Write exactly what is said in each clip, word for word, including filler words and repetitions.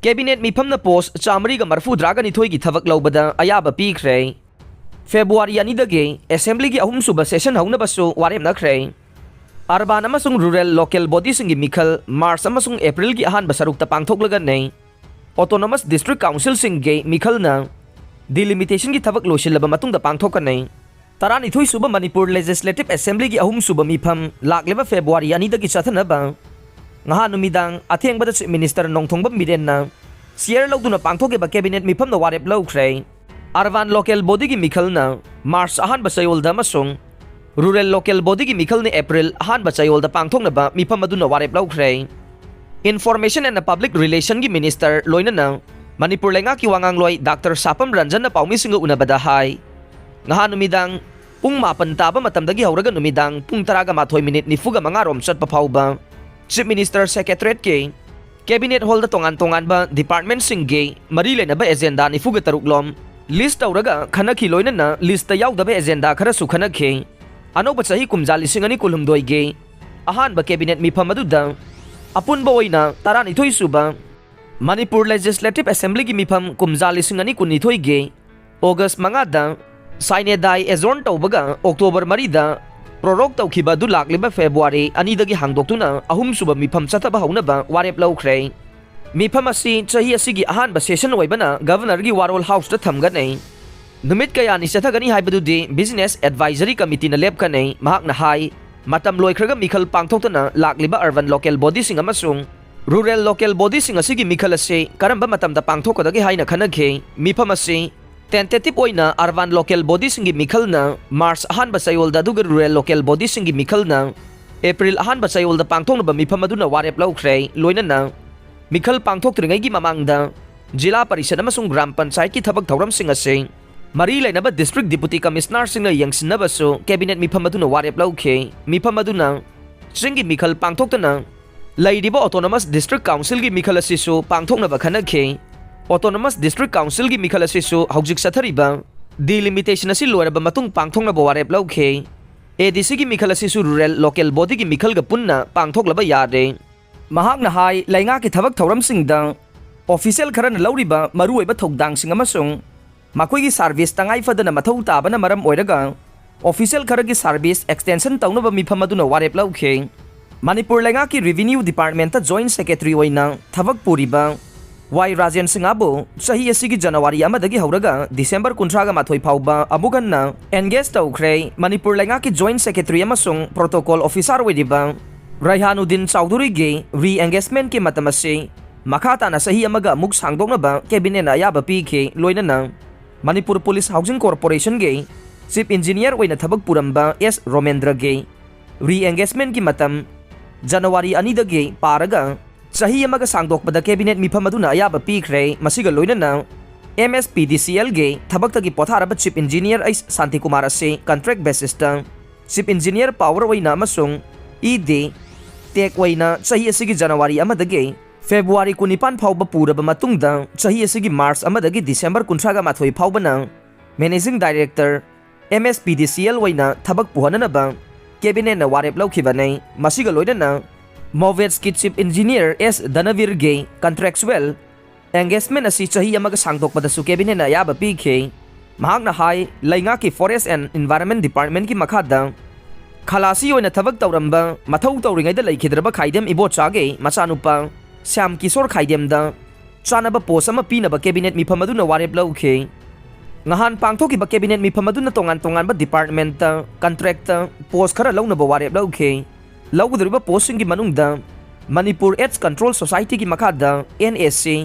Cabinet ꯃꯤꯐꯝꯅ post ꯆꯥꯃꯔꯤꯒ ꯃꯔꯐꯨꯇꯔꯥꯒ ꯅꯤꯊꯣꯏꯒꯤ ꯊꯕꯛ ꯂꯧꯕꯗ ꯑꯌꯥꯕ ꯄꯤꯈ꯭ꯔꯦ꯫ February ꯑꯅꯤꯗꯒꯤ Assemblyꯒꯤ ꯑꯍꯨꯝꯁꯨꯕ session ꯍꯧꯅꯕꯁꯨ ꯋꯥꯔꯦꯞꯅꯈ꯭ꯔꯦ꯫ Urban ꯑꯃꯁꯨꯡ rural local bodyꯁꯤꯡꯒꯤ ꯃꯤꯈꯜ March ꯑꯃꯁꯨꯡ Aprilꯒꯤ ꯑꯍꯥꯟꯕ ꯁꯔꯨꯛꯇ ꯄꯥꯡꯊꯣꯛꯂꯒꯅꯤ꯫ Autonomous District Councilꯁꯤꯡꯒꯤ ꯃꯤꯈꯜꯅ delimitationꯒꯤ ꯊꯕꯛ ꯂꯣꯏꯁꯤꯜꯂꯕ ꯃꯇꯨꯡꯗ ꯄꯥꯡꯊꯣꯛꯀꯅꯤ꯫ ꯇꯔꯥꯅꯤꯊꯣꯏꯁꯨꯕ ꯃꯅꯤꯄꯨꯔ Legislative Assemblyꯒꯤ ꯑꯍꯨꯝꯁꯨꯕ ꯃꯤꯐꯝ ꯂꯥꯛꯂꯤꯕ February ꯑꯅꯤꯗꯒꯤ ꯆꯠꯊꯅꯕ ꯉꯍꯥ ꯅꯨꯃꯤꯗꯥꯡ ꯑꯊꯦꯡꯕꯗ Chief Minister ꯅꯣꯡꯊꯣꯝꯕꯝ ꯕꯤꯔꯦꯟꯅ chair ꯂꯧꯗꯨꯅ ꯄꯥꯡꯊꯣꯛꯈꯤꯕ Cabinet ꯃꯤꯐꯝꯅ ꯋꯥꯔꯦꯞ ꯂꯧꯈ꯭ꯔꯦ꯫ Urban Local Bodyꯒꯤ ꯃꯤꯈꯜꯅ March ꯑꯍꯥꯟꯕ ꯆꯌꯣꯜꯗ ꯑꯃꯁꯨꯡ Rural Local Bodyꯒꯤ ꯃꯤꯈꯜꯅ April ꯑꯍꯥꯟꯕ ꯆꯌꯣꯜꯗ ꯄꯥꯡꯊꯣꯛꯅꯕ ꯃꯤꯐꯝ ꯑꯗꯨꯅ ꯋꯥꯔꯦꯞ ꯂꯧꯈ꯭ꯔꯦ꯫ Information and Public Relationꯒꯤ Minister ꯂꯣꯏꯅꯅ ꯃꯅꯤꯄꯨꯔ ꯂꯩꯉꯥꯛꯀꯤ ꯋꯥꯉꯥꯡꯂꯣꯏ Doctor ꯁꯥꯄꯝ ꯔꯟꯖꯟꯅ ꯄꯥꯎꯃꯤꯁꯤꯡꯒ ꯎꯅꯕꯗ ꯍꯥꯏ, ꯉꯍꯥ ꯅꯨꯃꯤꯗꯥꯡ ꯄꯨꯡ ꯃꯥꯄꯟ ꯇꯥꯕ ꯃꯇꯝꯗꯒꯤ ꯍꯧꯔꯒ ꯅꯨꯃꯤꯗꯥꯡ ꯄꯨꯡ ꯇꯔꯥꯒ ꯃꯥꯊꯣꯏ minute ꯅꯤꯐꯨꯒ ꯃꯉꯥ ꯔꯣꯝ ꯆꯠꯄ ꯐꯥꯎꯕ Chief Minister Secretariatꯀꯤ Cabinet Hallꯗ ꯇꯣꯉꯥꯟ ꯇꯣꯉꯥꯟꯕ departmentꯁꯤꯡꯒꯤ ꯃꯔꯤ ꯂꯩꯅꯕ agenda ꯅꯤꯐꯨꯒ ꯇꯔꯨꯛ ꯂꯣꯝ list ꯇꯧꯔꯒ ꯈꯟꯅꯈꯤ, ꯂꯣꯏꯅꯅ listꯇ ꯌꯥꯎꯗꯕ agenda ꯈꯔꯁꯨ ꯈꯟꯅꯈꯤ꯫ ꯑꯅꯧꯕ ꯆꯍꯤ ꯀꯨꯝꯖꯥ ꯂꯤꯁꯤꯡ ꯑꯅꯤ ꯀꯨꯟꯍꯨꯝꯗꯣꯏꯒꯤ ꯑꯍꯥꯟꯕ Cabinet ꯃꯤꯐꯝ ꯑꯗꯨꯗ ꯑꯄꯨꯟꯕ ꯑꯣꯏꯅ ꯇꯔꯥꯅꯤꯊꯣꯏꯁꯨꯕ ꯃꯅꯤꯄꯨꯔ Legislative Assemblyꯒꯤ ꯃꯤꯐꯝ ꯀꯨꯝꯖꯥ ꯂꯤꯁꯤꯡ ꯑꯅꯤ ꯀꯨꯟꯅꯤꯊꯣꯏꯒꯤ August ꯃꯉꯥꯗ sine die adjourn ꯇꯧꯕꯒ October ꯃꯔꯤꯗ prorogue ꯇꯧꯈꯤꯕ ꯑꯗꯨ ꯂꯥꯛꯂꯤꯕ February ꯑꯅꯤꯗꯒꯤ ꯍꯥꯡꯗꯣꯛꯇꯨꯅ ꯑꯍꯨꯝꯁꯨꯕ ꯃꯤꯐꯝ ꯆꯠꯊꯕ ꯍꯧꯅꯕ ꯋꯥꯔꯦꯞ ꯂꯧꯈ꯭ꯔꯦ꯫ ꯃꯤꯐꯝ ꯑꯁꯤ ꯆꯍꯤ ꯑꯁꯤꯒꯤ ꯑꯍꯥꯟꯕ session ꯑꯣꯏꯕꯅ Governorꯒꯤ ꯋꯥꯔꯣꯜ Houseꯇ ꯊꯝꯒꯅꯤ꯫ ꯅꯨꯃꯤꯠ ꯀꯌꯥꯅꯤ ꯆꯠꯊꯒꯅꯤ ꯍꯥꯏꯕꯗꯨꯗꯤ Business Advisory Committeeꯅ ꯂꯦꯞꯀꯅꯤ꯫ ꯃꯍꯥꯛꯅ ꯍꯥꯏ, ꯃꯇꯝ ꯂꯣꯏꯈ꯭ꯔꯒ ꯃꯤꯈꯜ ꯄꯥꯡꯊꯣꯛꯇꯨꯅ ꯂꯥꯛꯂꯤꯕ Urban Local Bodyꯁꯤꯡ ꯑꯃꯁꯨꯡ Rural Local Bodyꯁꯤꯡ ꯑꯁꯤꯒꯤ ꯃꯤꯈꯜ ꯑꯁꯤ ꯀꯔꯝꯕ ꯃꯇꯝꯗ ꯄꯥꯡꯊꯣꯛꯀꯗꯒꯦ ꯍꯥꯏꯅ ꯈꯟꯅꯈꯤ꯫ ꯃꯤꯐꯝ ꯑꯁꯤ tentative ꯑꯣꯏꯅ Urban Local Bodyꯁꯤꯡꯒꯤ ꯃꯤꯈꯜꯅ March ꯑꯍꯥꯟꯕ ꯆꯌꯣꯜꯗ, ꯑꯗꯨꯒ Rural Local Bodyꯁꯤꯡꯒꯤ ꯃꯤꯈꯜꯅ April ꯑꯍꯥꯟꯕ ꯆꯌꯣꯜꯗ ꯄꯥꯡꯊꯣꯛꯅꯕ ꯃꯤꯐꯝ ꯑꯗꯨꯅ ꯋꯥꯔꯦꯞ ꯂꯧꯈ꯭ꯔꯦ꯫ ꯂꯣꯏꯅꯅ ꯃꯤꯈꯜ ꯄꯥꯡꯊꯣꯛꯇ꯭ꯔꯤꯉꯩꯒꯤ ꯃꯃꯥꯡꯗ ꯖꯤꯂꯥ ꯄꯔꯤꯁꯗ ꯑꯃꯁꯨꯡ ꯒ꯭ꯔꯥꯝ ꯄꯟꯆꯥꯌꯠꯀꯤ ꯊꯕꯛ ꯊꯧꯔꯝꯁꯤꯡ ꯑꯁꯤ ꯃꯔꯤ ꯂꯩꯅꯕ District Deputy Commissionerꯁꯤꯡꯅ ꯌꯦꯡꯁꯤꯟꯅꯕꯁꯨ Cabinet ꯃꯤꯐꯝ ꯑꯗꯨꯅ ꯋꯥꯔꯦꯞ ꯂꯧꯈꯤ꯫ ꯃꯤꯐꯝ ꯑꯗꯨꯅ ꯆꯤꯡꯒꯤ ꯃꯤꯈꯜ ꯄꯥꯡꯊꯣꯛꯇꯅ ꯂꯩꯔꯤꯕ Autonomous District Councilꯒꯤ ꯃꯤꯈꯜ ꯑꯁꯤꯁꯨ ꯄꯥꯡꯊꯣꯛꯅꯕ ꯈꯟꯅꯈꯤ꯫ Autonomous District Councilꯒꯤ ꯃꯤꯈꯜ ꯑꯁꯤꯁꯨ ꯍꯧꯖꯤꯛ ꯆꯠꯊꯔꯤꯕ delimitation ꯑꯁꯤ ꯂꯣꯏꯔꯕ ꯃꯇꯨꯡ ꯄꯥꯡꯊꯣꯛꯅꯕ ꯋꯥꯔꯦꯞ ꯂꯧꯈꯤ꯫ ADCꯒꯤ ꯃꯤꯈꯜ ꯑꯁꯤꯁꯨ Rural Local Bodyꯒꯤ ꯃꯤꯈꯜꯒ ꯄꯨꯟꯅ ꯄꯥꯡꯊꯣꯛꯂꯕ ꯌꯥꯔꯦ꯫ ꯃꯍꯥꯛꯅ ꯍꯥꯏ, ꯂꯩꯉꯥꯛꯀꯤ ꯊꯕꯛ ꯊꯧꯔꯝꯁꯤꯡꯗ ꯑꯣꯐꯤꯁꯤꯌꯦꯜ ꯈꯔꯅ ꯂꯧꯔꯤꯕ ꯃꯔꯨꯑꯣꯏꯕ ꯊꯧꯗꯥꯡꯁꯤꯡ ꯑꯃꯁꯨꯡ ꯃꯈꯣꯏꯒꯤ ꯁꯥꯔꯚꯤꯁ ꯇꯉꯥꯏ ꯐꯗꯅ ꯃꯊꯧ ꯇꯥꯕꯅ ꯃꯔꯝ ꯑꯣꯏꯔꯒ ꯑꯣꯐꯤꯁꯤꯌꯦꯜ ꯈꯔꯒꯤ ꯁꯥꯔꯚꯤꯁ ꯑꯦꯛꯁꯇꯦꯟꯁꯟ ꯇꯧꯅꯕ ꯃꯤꯐꯝ ꯑꯗꯨꯅ ꯋꯥꯔꯦꯞ ꯂꯧꯈꯤ꯫ ꯃꯅꯤꯄꯨꯔ ꯂꯩꯉꯥꯛꯀꯤ ꯔꯦꯚꯤꯅ꯭ꯌꯨ ꯗꯤꯄꯥꯔꯠꯃꯦꯟꯇ ꯖꯣꯏꯟꯠ ꯁꯦꯀ꯭ꯔꯦꯇꯔꯤ ꯑꯣꯏꯅ ꯊꯕꯛ ꯄꯨꯔꯤꯕ ꯋꯥꯏ ꯔꯥꯖꯦꯟ ꯁꯤꯡꯍꯕꯨ ꯆꯍꯤ ꯑꯁꯤꯒꯤ ꯖꯅꯋꯥꯔꯤ ꯑꯃꯗꯒꯤ ꯍꯧꯔꯒ ꯗꯤꯁꯦꯝꯕꯔ ꯀꯨꯟꯊ꯭ꯔꯥꯒ ꯃꯥꯊꯣꯏ ꯐꯥꯎꯕ ꯑꯃꯨꯛ ꯍꯟꯅ ꯑꯦꯡꯒꯦꯖ ꯇꯧꯈ꯭ꯔꯦ꯫ ꯃꯅꯤꯄꯨꯔ ꯂꯩꯉꯥꯛꯀꯤ ꯖꯣꯏꯟꯠ ꯁꯦꯀ꯭ꯔꯦꯇꯔꯤ ꯑꯃꯁꯨꯡ ꯄ꯭ꯔꯣꯇꯣꯀꯣꯜ ꯑꯣꯐꯤꯁꯥꯔ ꯑꯣꯏꯔꯤꯕ ꯔꯩꯍꯥꯅꯨꯗꯤꯟ ꯆꯧꯙꯨꯔꯤꯒꯤ ꯔꯤꯑꯦꯡꯒꯦꯖꯃꯦꯟꯠꯀꯤ ꯃꯇꯝ ꯑꯁꯤ ꯃꯈꯥ ꯇꯥꯅ ꯆꯍꯤ ꯑꯃꯒ ꯑꯃꯨꯛ ꯁꯥꯡꯗꯣꯛꯅꯕ ꯀꯦꯕꯤꯅꯦꯠꯅ ꯑꯌꯥꯕ ꯄꯤꯈꯤ꯫ ꯂꯣꯏꯅꯅ ꯃꯅꯤꯄꯨꯔ ꯄꯨꯂꯤꯁ ꯍꯥꯎꯁꯤꯡ ꯀꯣꯔꯄꯣꯔꯦꯁꯟꯒꯤ ꯆꯤꯐ ꯏꯟꯖꯤꯅꯤꯌꯔ ꯑꯣꯏꯅ ꯊꯕꯛ ꯄꯨꯔꯝꯕ ꯑꯦꯁ ꯔꯣꯃꯦꯟꯗ꯭ꯔꯒꯤ ꯔꯤꯑꯦꯡꯒꯦꯖꯃꯦꯟꯠꯀꯤ ꯃꯇꯝ ꯖꯅꯋꯥꯔꯤ ꯑꯅꯤꯗꯒꯤ ꯄꯥꯔꯒ ꯆꯍꯤ ꯑꯃꯒ ꯁꯥꯡꯗꯣꯛꯄꯗ ꯀꯦꯕꯤꯅꯦꯠ ꯃꯤꯐꯝ ꯑꯗꯨꯅ ꯑꯌꯥꯕ ꯄꯤꯈ꯭ꯔꯦ꯫ ꯃꯁꯤꯒ ꯂꯣꯏꯅꯅ ꯑꯦꯝ ꯑꯦꯁ ꯄꯤ ꯗꯤ ꯁꯤ ꯑꯦꯜꯒꯤ ꯊꯕꯛꯇꯒꯤ ꯄꯣꯊꯥꯔꯕ ꯆꯤꯐ ꯏꯟꯖꯤꯅꯤꯌꯔ ꯑꯩꯆ ꯁꯥꯟꯇꯤꯀꯨꯃꯥꯔ ꯑꯁꯤ ꯀꯟꯇ꯭ꯔꯦꯛ ꯕꯦꯁꯤꯁꯇ ꯆꯤꯐ ꯏꯟꯖꯤꯅꯤꯌꯔ ꯄꯥꯋꯔ ꯑꯣꯏꯅ ꯑꯃꯁꯨꯡ ꯏ ꯗꯤ ꯇꯦꯛ ꯑꯣꯏꯅ ꯆꯍꯤ ꯑꯁꯤꯒꯤ ꯖꯅꯋꯥꯔꯤ ꯑꯃꯗꯒꯤ ꯐꯦꯕ꯭ꯔꯨꯋꯥꯔꯤ ꯀꯨꯟꯅꯤꯄꯥꯟ ꯐꯥꯎꯕ ꯄꯨꯔꯕ ꯃꯇꯨꯡꯗ ꯆꯍꯤ ꯑꯁꯤꯒꯤ ꯃꯥꯔꯆ ꯑꯃꯗꯒꯤ ꯗꯤꯁꯦꯝꯕꯔ ꯀꯨꯟꯊ꯭ꯔꯥꯒ ꯃꯥꯊꯣꯏ ꯐꯥꯎꯕꯅ managing director M S P D C L ꯑꯣꯏꯅ ꯊꯕꯛ ꯄꯨꯍꯟꯅꯅꯕ ꯀꯦꯕꯤꯅꯦꯠꯅ ꯋꯥꯔꯦꯞ ꯂꯧꯈꯤꯕꯅꯤ꯫ ꯃꯁꯤꯒ ꯂꯣꯏꯅꯅ ꯃꯣꯚꯦꯠꯁꯀꯤ ꯆꯤꯐ ꯏꯟꯖꯤꯅꯤꯌꯔ ꯑꯦꯁ ꯙꯅꯕꯤꯔꯒꯤ ꯀꯟꯇ꯭ꯔꯦꯛꯆꯨꯑꯦꯜ ꯑꯦꯡꯒꯦꯖꯃꯦꯟꯠ ꯑꯁꯤ ꯆꯍꯤ ꯑꯃꯒ ꯁꯥꯡꯗꯣꯛꯄꯗꯁꯨ ꯀꯦꯕꯤꯅꯦꯠꯅ ꯑꯌꯥꯕ ꯄꯤꯈꯤ꯫ ꯃꯍꯥꯛꯅ ꯍꯥꯏ, ꯂꯩꯉꯥꯛꯀꯤ ꯐꯣꯔꯦꯁ ꯑꯦꯟ ꯏꯟꯚꯥꯏꯔꯟꯃꯦꯟꯠ ꯗꯤꯄꯥꯔꯠꯃꯦꯟꯠꯀꯤ ꯃꯈꯥꯗ ꯈꯂꯥꯁꯤ ꯑꯣꯏꯅ ꯊꯕꯛ ꯇꯧꯔꯝꯕ, ꯃꯊꯧ ꯇꯧꯔꯤꯉꯩꯗ ꯂꯩꯈꯤꯗ꯭ꯔꯕ ꯈꯥꯏꯗꯦꯝ ꯏꯕꯣꯆꯥꯒꯤ ꯃꯆꯥꯅꯨꯄꯥ ꯁ꯭ꯌꯥꯝ ꯀꯤꯁꯣꯔ ꯈꯥꯏꯗꯦꯝꯗ ꯆꯥꯅꯕ ꯄꯣꯁ ꯑꯃ ꯄꯤꯅꯕ ꯀꯦꯕꯤꯅꯦꯠ ꯃꯤꯐꯝ ꯑꯗꯨꯅ ꯋꯥꯔꯦꯞ ꯂꯧꯈꯤ꯫ ꯉꯍꯥꯟ ꯄꯥꯡꯊꯣꯛꯈꯤꯕ ꯀꯦꯕꯤꯅꯦꯠ ꯃꯤꯐꯝ ꯑꯗꯨꯅ ꯇꯣꯉꯥꯟ ꯇꯣꯉꯥꯟꯕ ꯗꯤꯄꯥꯔꯠꯃꯦꯟꯠꯇ ꯀꯟꯇ꯭ꯔꯦꯛꯇ ꯄꯣꯁ ꯈꯔ ꯂꯧꯅꯕ ꯋꯥꯔꯦꯞ ꯂꯧꯈꯤ꯫ ꯂꯧꯒꯗꯧꯔꯤꯕ ꯄꯣꯁꯁꯤꯡꯒꯤ ꯃꯅꯨꯡꯗ ꯃꯅꯤꯄꯨꯔ ꯑꯦꯗꯁ ꯀꯟꯇ꯭ꯔꯣꯜ ꯁꯣꯁꯥꯏꯇꯤꯒꯤ ꯃꯈꯥꯗ and S C,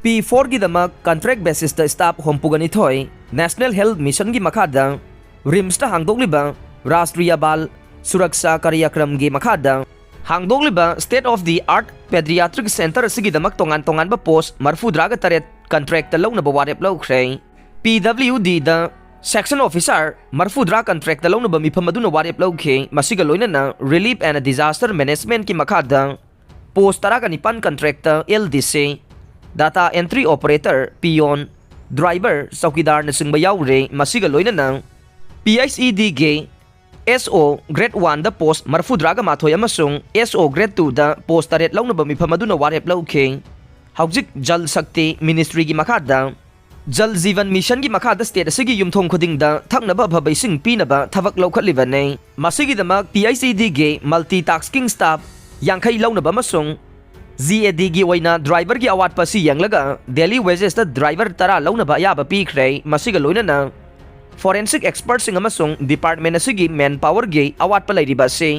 P ꯐꯣꯔꯒꯤꯗꯃꯛ contract ꯕꯦꯁꯤꯁꯇ staff ꯍꯨꯝꯐꯨꯒ ꯅꯤꯊꯣꯏ, ꯅꯦꯁꯅꯦꯜ ꯍꯦꯜꯊ ꯃꯤꯁꯟꯒꯤ ꯃꯈꯥꯗ ꯔꯤꯝꯁꯇ ꯍꯥꯡꯗꯣꯛꯂꯤꯕ ꯔꯥꯁꯇ꯭ꯔꯤꯌꯥ ꯕꯥꯜ ꯁꯨꯔꯛꯁꯥ ꯀꯔꯤꯌꯥꯀ꯭ꯔꯝꯒꯤ ꯃꯈꯥꯗ ꯍꯥꯡꯗꯣꯛꯂꯤꯕ state of the art paediatric centre ꯑꯁꯤꯒꯤꯗꯃꯛ ꯇꯣꯉꯥꯟ ꯇꯣꯉꯥꯟꯕ ꯄꯣꯁ ꯃꯔꯐꯨꯇꯔꯥꯒ ꯇꯔꯦꯠ ꯀꯟꯇ꯭ꯔꯦꯛꯇ ꯂꯧꯅꯕ ꯋꯥꯔꯦꯞ ꯂꯧꯈ꯭ꯔꯦ꯫ ꯄꯤ ꯗꯕ꯭ꯂꯤꯎ ꯗꯤꯗ ꯁꯦꯛꯁꯟ ꯑꯣꯐꯤꯁꯥꯔ ꯃꯔꯐꯨꯇꯔꯥ ꯀꯟꯇ꯭ꯔꯦꯛꯇ ꯂꯧꯅꯕ ꯃꯤꯐꯝ ꯑꯗꯨꯅ ꯋꯥꯔꯦꯞ ꯂꯧꯈꯤ꯫ ꯃꯁꯤꯒ ꯂꯣꯏꯅꯅ ꯔꯤꯂꯤꯐ ꯑꯦꯟ ꯗꯤꯖꯥꯁꯇꯔ ꯃꯦꯅꯦꯖꯃꯦꯟꯠꯀꯤ ꯃꯈꯥꯗ ꯄꯣꯁ ꯇꯔꯥꯒ ꯅꯤꯄꯥꯟ ꯀꯟꯇ꯭ꯔꯦꯛꯇ ꯑꯦꯜ ꯗꯤ ꯁꯤ, ꯗꯥꯇꯥ ꯑꯦꯟꯇ꯭ꯔꯤ ꯑꯣꯄꯔꯦꯇꯔ, ꯄꯤꯌꯣꯟ, ꯗ꯭ꯔꯥꯏꯚꯔ, ꯆꯧꯀꯤꯗꯥꯔꯅꯆꯤꯡꯕ ꯌꯥꯎꯔꯦ꯫ ꯃꯁꯤꯒ ꯂꯣꯏꯅꯅ ꯄꯤ ꯑꯩꯆ ꯏ ꯗꯤꯒꯤ ꯑꯦꯁ ꯑꯣ ꯒ꯭ꯔꯦꯗ ꯋꯥꯟꯗ ꯄꯣꯁ ꯃꯔꯐꯨꯇꯔꯥꯒ ꯃꯥꯊꯣꯏ ꯑꯃꯁꯨꯡ ꯑꯦꯁ ꯑꯣ ꯒ꯭ꯔꯦꯗ ꯇꯨꯗ ꯄꯣꯁ ꯇꯔꯦꯠ ꯂꯧꯅꯕ ꯃꯤꯐꯝ ꯑꯗꯨꯅ ꯋꯥꯔꯦꯞ ꯂꯧꯈꯤ꯫ ꯍꯧꯖꯤꯛ ꯖꯜ ꯁꯛꯇꯤ ꯃꯤꯅꯤꯁꯇ꯭ꯔꯤꯒꯤ ꯃꯈꯥꯗ ꯖꯜ ꯖꯤꯕꯟ ꯃꯤꯁꯟꯒꯤ ꯃꯈꯥꯗ ꯁ꯭ꯇꯦꯠ ꯑꯁꯤꯒꯤ ꯌꯨꯝꯊꯣꯡ ꯈꯨꯗꯤꯡꯗ ꯊꯛꯅꯕ ꯑꯐꯕ ꯏꯁꯤꯡ ꯄꯤꯅꯕ ꯊꯕꯛ ꯂꯧꯈꯠꯂꯤꯕꯅꯤ꯫ ꯃꯁꯤꯒꯤꯗꯃꯛ P H E ꯗꯤꯒꯤ multi tasking staff ꯌꯥꯡꯈꯩ ꯂꯧꯅꯕ ꯑꯃꯁꯨꯡ ꯖꯤ ꯑꯦ ꯗꯤꯒꯤ ꯑꯣꯏꯅ ꯗ꯭ꯔꯥꯏꯚꯔꯒꯤ ꯑꯋꯥꯠꯄ ꯑꯁꯤ ꯌꯦꯡꯂꯒ ꯗꯦꯂꯤ ꯋꯦꯖꯦꯁꯇ ꯗ꯭ꯔꯥꯏꯚꯔ ꯇꯔꯥ ꯂꯧꯅꯕ ꯑꯌꯥꯕ ꯄꯤꯈ꯭ꯔꯦ꯫ ꯃꯁꯤꯒ ꯂꯣꯏꯅꯅ ꯐꯣꯔꯦꯟꯁꯤꯛ ꯑꯦꯛꯁꯄꯔꯠꯁꯤꯡ ꯑꯃꯁꯨꯡ ꯗꯤꯄꯥꯔꯠꯃꯦꯟ ꯑꯁꯤꯒꯤ ꯃꯦꯟ ꯄꯥꯋꯔꯒꯤ ꯑꯋꯥꯠꯄ ꯂꯩꯔꯤꯕ ꯑꯁꯤ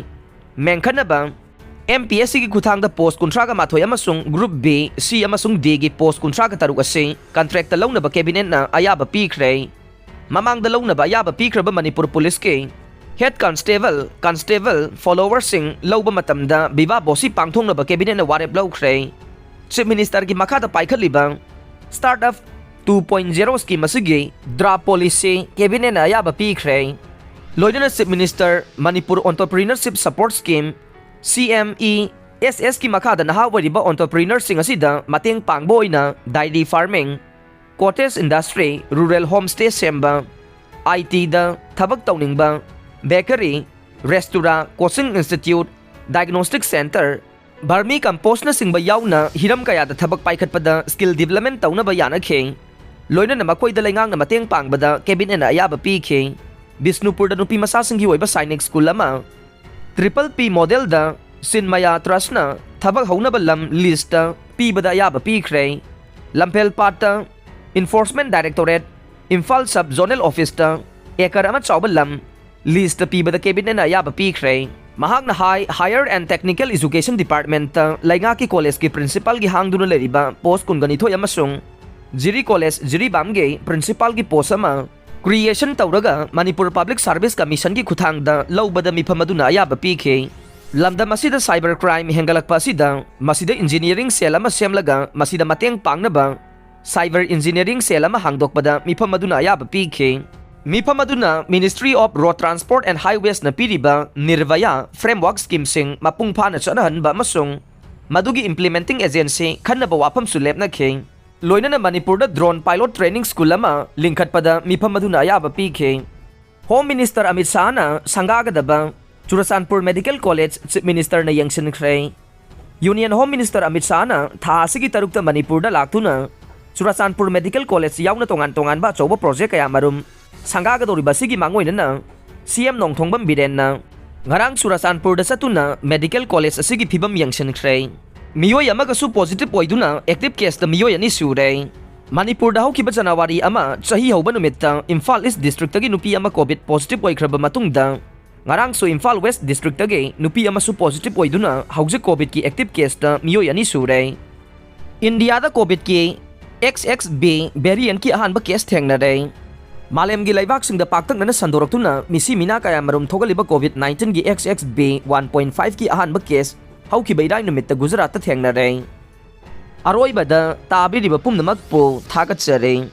ꯃꯦꯟꯈꯠꯅꯕ ꯑꯦꯝ ꯄꯤ ꯑꯦꯁ ꯁꯤꯒꯤ ꯈꯨꯠꯊꯥꯡꯗ ꯄꯣꯁ ꯀꯨꯟꯊ꯭ꯔꯥꯒ ꯃꯥꯊꯣꯏ ꯑꯃꯁꯨꯡ ꯒ꯭ꯔꯨꯞ ꯕꯤ, ꯁꯤ ꯑꯃꯁꯨꯡ ꯗꯤꯒꯤ ꯄꯣꯁ ꯀꯨꯟꯊ꯭ꯔꯥꯒ ꯇꯔꯨꯛ ꯑꯁꯤ ꯀꯟꯇ꯭ꯔꯦꯛꯇ ꯂꯧꯅꯕ ꯀꯦꯕꯤꯅꯦꯠꯅ ꯑꯌꯥꯕ ꯄꯤꯈ꯭ꯔꯦ꯫ ꯃꯃꯥꯡꯗ ꯂꯧꯅꯕ ꯑꯌꯥꯕ ꯄꯤꯈ꯭ꯔꯕ ꯃꯅꯤꯄꯨꯔ ꯄꯨꯂꯤꯁꯀꯤ ꯍꯦꯗ ꯀꯟꯁꯇꯦꯕꯜ, ꯀꯟꯁꯇꯦꯕꯜ ꯐꯣꯂꯣꯋꯔꯁꯤꯡ ꯂꯧꯕ ꯃꯇꯝꯗ ꯚꯤꯚꯥ ꯚꯣꯁꯤ ꯄꯥꯡꯊꯣꯛꯅꯕ ꯀꯦꯕꯤꯅꯦꯠꯅ ꯋꯥꯔꯦꯞ ꯂꯧꯈ꯭ꯔꯦ꯫ ꯆꯤꯐ ꯃꯤꯅꯤꯁꯇꯔꯒꯤ ꯃꯈꯥꯗ ꯄꯥꯏꯈꯠꯂꯤꯕ start up two point zero scheme ꯑꯁꯤꯒꯤ ꯗ꯭ꯔꯥꯐ ꯄꯣꯂꯤꯁꯤ ꯀꯦꯕꯤꯅꯦꯠꯅ ꯑꯌꯥꯕ ꯄꯤꯈ꯭ꯔꯦ꯫ ꯂꯣꯏꯅꯅ chief minister Manipur entrepreneurship support scheme, C M E S ꯑꯦꯁꯀꯤ ꯃꯈꯥꯗ ꯅꯍꯥ ꯑꯣꯏꯔꯤꯕ ꯑꯣꯟꯇꯔꯄ꯭ꯔꯤꯅꯔꯁꯤꯡ ꯑꯁꯤꯗ ꯃꯇꯦꯡ ꯄꯥꯡꯕ ꯑꯣꯏꯅ dairy farming, cottage industry, rural home stay ꯁꯦꯝꯕ, ꯑꯥꯏ ꯇꯤꯗ ꯊꯕꯛ ꯇꯧꯅꯤꯡꯕ, bakery, restaurant, coaching institute, diagnostic centre, ꯚꯔꯃꯤ ꯀꯝꯄꯣꯁꯅꯆꯤꯡꯕ ꯌꯥꯎꯅ ꯍꯤꯔꯝ ꯀꯌꯥꯗ ꯊꯕꯛ ꯄꯥꯏꯈꯠꯄꯗ ꯁ꯭ꯀꯤꯜ ꯗꯤꯕ꯭ꯂꯞꯃꯦꯟ ꯇꯧꯅꯕ ꯌꯥꯅꯈꯤ꯫ ꯂꯣꯏꯅꯅ ꯃꯈꯣꯏꯗ ꯂꯩꯉꯥꯛꯅ ꯃꯇꯦꯡ ꯄꯥꯡꯕꯗ ꯀꯦꯕꯤꯅꯦꯠꯅ ꯑꯌꯥꯕ ꯄꯤꯈꯤ꯫ ꯕꯤꯁꯅꯨꯄꯨꯔꯗ ꯅꯨꯄꯤ ꯃꯆꯥꯁꯤꯡꯒꯤ ꯑꯣꯏꯕ ꯁꯥꯏꯅꯤꯛ ꯁ꯭ꯀꯨꯜ ꯑꯃ, ꯇ꯭ꯔꯤꯄꯜ ꯄꯤ ꯃꯣꯗꯦꯜꯗ ꯁꯤꯟꯃꯌꯥ ꯇ꯭ꯔꯁꯅ ꯊꯕꯛ ꯍꯧꯅꯕ ꯂꯝ ꯂꯤꯖꯇ ꯄꯤꯕꯗ ꯑꯌꯥꯕ ꯄꯤꯈ꯭ꯔꯦ꯫ ꯂꯝꯐꯦꯜꯄꯥꯠꯇ enforcement directorate, Imphal sub zonal ꯑꯣꯐꯤꯁꯇ ꯑꯦꯀꯔ ꯑꯃ ꯆꯥꯎꯕ ꯂꯝ ꯂꯤꯖꯇ ꯄꯤꯕꯗ ꯀꯦꯕꯤꯅꯦꯠꯅ ꯑꯌꯥꯕ ꯄꯤꯈ꯭ꯔꯦ꯫ ꯃꯍꯥꯛꯅ ꯍꯥꯏ, Higher and Technical Education Departmentꯇ ꯂꯩꯉꯥꯛꯀꯤ ꯀꯣꯂꯦꯖꯀꯤ ꯄ꯭ꯔꯤꯟꯁꯤꯄꯥꯜꯒꯤ ꯍꯥꯡꯗꯨꯅ ꯂꯩꯔꯤꯕ ꯄꯣꯁ ꯀꯨꯟꯒ ꯅꯤꯊꯣꯏ ꯑꯃꯁꯨꯡ ꯖꯤꯔꯤ ꯀꯣꯂꯦꯖ ꯖꯤꯔꯤꯕꯥꯝꯒꯤ ꯄ꯭ꯔꯤꯟꯁꯤꯄꯥꯜꯒꯤ ꯄꯣꯁ ꯑꯃ ꯀ꯭ꯔꯤꯌꯦꯁꯟ ꯇꯧꯔꯒ ꯃꯅꯤꯄꯨꯔ ꯄꯕ꯭ꯂꯤꯛ ꯁꯥꯔꯚꯤꯁ ꯀꯃꯤꯁꯟꯒꯤ ꯈꯨꯠꯊꯥꯡꯗ ꯂꯧꯕꯗ ꯃꯤꯐꯝ ꯑꯗꯨꯅ ꯑꯌꯥꯕ ꯄꯤꯈꯤ꯫ ꯂꯝꯗꯝ ꯑꯁꯤꯗ ꯁꯥꯏꯕꯔ ꯀ꯭ꯔꯥꯏꯝ ꯍꯦꯟꯒꯠꯂꯛꯄ ꯑꯁꯤꯗ ꯃꯁꯤꯗ ꯏꯟꯖꯤꯅꯤꯌꯔꯤꯡ ꯁꯦꯜ ꯑꯃ ꯁꯦꯝꯂꯒ ꯃꯁꯤꯗ ꯃꯇꯦꯡ ꯄꯥꯡꯅꯕ ꯁꯥꯏꯕꯔ ꯏꯟꯖꯤꯅꯤꯌꯔꯤꯡ ꯁꯦꯜ ꯑꯃ ꯍꯥꯡꯗꯣꯛꯄꯗ ꯃꯤꯐꯝ ꯑꯗꯨꯅ ꯑꯌꯥꯕ ꯄꯤꯈꯤ꯫ ꯃꯤꯐꯝ ꯑꯗꯨꯅ Ministry of Road Transport and Highwaysꯅ ꯄꯤꯔꯤꯕ ꯅꯤꯔꯚꯌꯥ ꯐ꯭ꯔꯦꯝꯋꯥꯔꯛ ꯁ꯭ꯀꯤꯝꯁꯤꯡ ꯃꯄꯨꯡ ꯐꯥꯅ ꯆꯠꯅꯍꯟꯕ ꯑꯃꯁꯨꯡ ꯃꯗꯨꯒꯤ ꯏꯝꯄ꯭ꯂꯤꯃꯦꯟꯇꯤꯡ ꯑꯦꯖꯦꯟꯁꯤ ꯈꯟꯅꯕ ꯋꯥꯐꯝꯁꯨ ꯂꯦꯞꯅꯈꯤ꯫ ꯂꯣꯏꯅꯅ ꯃꯅꯤꯄꯨꯔꯗ ꯗ꯭ꯔꯣꯟ ꯄꯥꯏꯂꯣꯠ ꯇ꯭ꯔꯦꯅꯤꯡ ꯁ꯭ꯀꯨꯜ ꯑꯃ ꯂꯤꯡꯈꯠꯄꯗ ꯃꯤꯐꯝ ꯑꯗꯨꯅ ꯑꯌꯥꯕ ꯄꯤꯈꯤ꯫ ꯍꯣꯝ ꯃꯤꯅꯤꯁꯇꯔ ꯑꯃꯤꯠ ꯁꯥꯍꯅ ꯁꯪꯒꯥꯒꯗꯕ ꯆꯨꯔꯆꯥꯟꯄꯨꯔ ꯃꯦꯗꯤꯀꯦꯜ ꯀꯣꯂꯦꯖ ꯆꯤꯐ ꯃꯤꯅꯤꯁꯇꯔꯅ ꯌꯦꯡꯁꯤꯟꯈ꯭ꯔꯦ꯫ Union Home Minister Amit Shahꯅ ꯊꯥ ꯑꯁꯤꯒꯤ ꯇꯔꯨꯛꯇ ꯃꯅꯤꯄꯨꯔꯗ ꯂꯥꯛꯇꯨꯅ ꯆꯨꯔꯥꯆꯥꯟꯄꯨꯔ Medical College ꯌꯥꯎꯅ ꯇꯣꯉꯥꯟ ꯇꯣꯉꯥꯟꯕ ꯑꯆꯧꯕ project ꯀꯌꯥ ꯃꯔꯨꯝ ꯁꯪꯒꯥꯒꯗꯧꯔꯤꯕ ꯑꯁꯤꯒꯤ ꯃꯥꯡꯑꯣꯏꯅꯅ C M ꯅꯣꯡꯊꯣꯡꯕꯝ ꯕꯤꯔꯦꯟꯅ ꯉꯔꯥꯡ ꯆꯨꯔꯥꯆꯥꯟꯄꯨꯔꯗ ꯆꯠꯇꯨꯅ medical college ꯑꯁꯤꯒꯤ ꯐꯤꯕꯝ ꯌꯦꯡꯁꯤꯟꯈ꯭ꯔꯦ꯫ ꯃꯤꯑꯣꯏ ꯑꯃꯒꯁꯨ positive ꯑꯣꯏꯗꯨꯅ active caseꯇ ꯃꯤꯑꯣꯏ ꯑꯅꯤ ꯁꯨꯔꯦ꯫ ꯃꯅꯤꯄꯨꯔꯗ ꯍꯧꯈꯤꯕ ꯖꯅꯋꯥꯔꯤ ꯑꯃ ꯆꯍꯤ ꯍꯧꯕ ꯅꯨꯃꯤꯠꯇ ꯏꯝꯐꯥꯜ East districtꯇꯒꯤ ꯅꯨꯄꯤ ꯑꯃ COVID positive ꯑꯣꯏꯈ꯭ꯔꯕ ꯃꯇꯨꯡꯗ, ꯉꯔꯥꯡꯁꯨ ꯏꯝꯐꯥꯜ West districtꯇꯒꯤ ꯅꯨꯄꯤ ꯑꯃꯁꯨ positive ꯑꯣꯏꯗꯨꯅ ꯍꯧꯖꯤꯛ COVIDꯀꯤ active caseꯇ ꯃꯤꯑꯣꯏ ꯑꯅꯤ ꯁꯨꯔꯦ꯫ ꯏꯟꯗꯤꯌꯥꯗ COVIDꯀꯤ X X B variantꯀꯤ ꯑꯍꯥꯟꯕ case ꯊꯦꯡꯅꯔꯦ꯫ ꯃꯥꯂꯦꯝꯒꯤ ꯂꯩꯕꯥꯛꯁꯤꯡꯗ ꯄꯥꯛꯇꯛꯅꯅ ꯁꯟꯗꯣꯔꯛꯇꯨꯅ ꯃꯤꯁꯤ ꯃꯤꯅꯥ ꯀꯌꯥꯃꯔꯨꯝ ꯊꯣꯛꯍꯜꯂꯤꯕ COVID nineteenꯒꯤ X X B one point fiveꯀꯤ ꯑꯍꯥꯟꯕ case ꯍꯧꯈꯤꯕ ꯏꯔꯥꯏ ꯅꯨꯃꯤꯠꯇ ꯒꯨꯖꯔꯥꯠꯇ ꯊꯦꯡꯅꯔꯦ꯫ ꯑꯔꯣꯏꯕꯗ ꯇꯥꯕꯤꯔꯤꯕ ꯄꯨꯝꯅꯃꯛꯄꯨ ꯊꯥꯒꯠꯆꯔꯤ꯫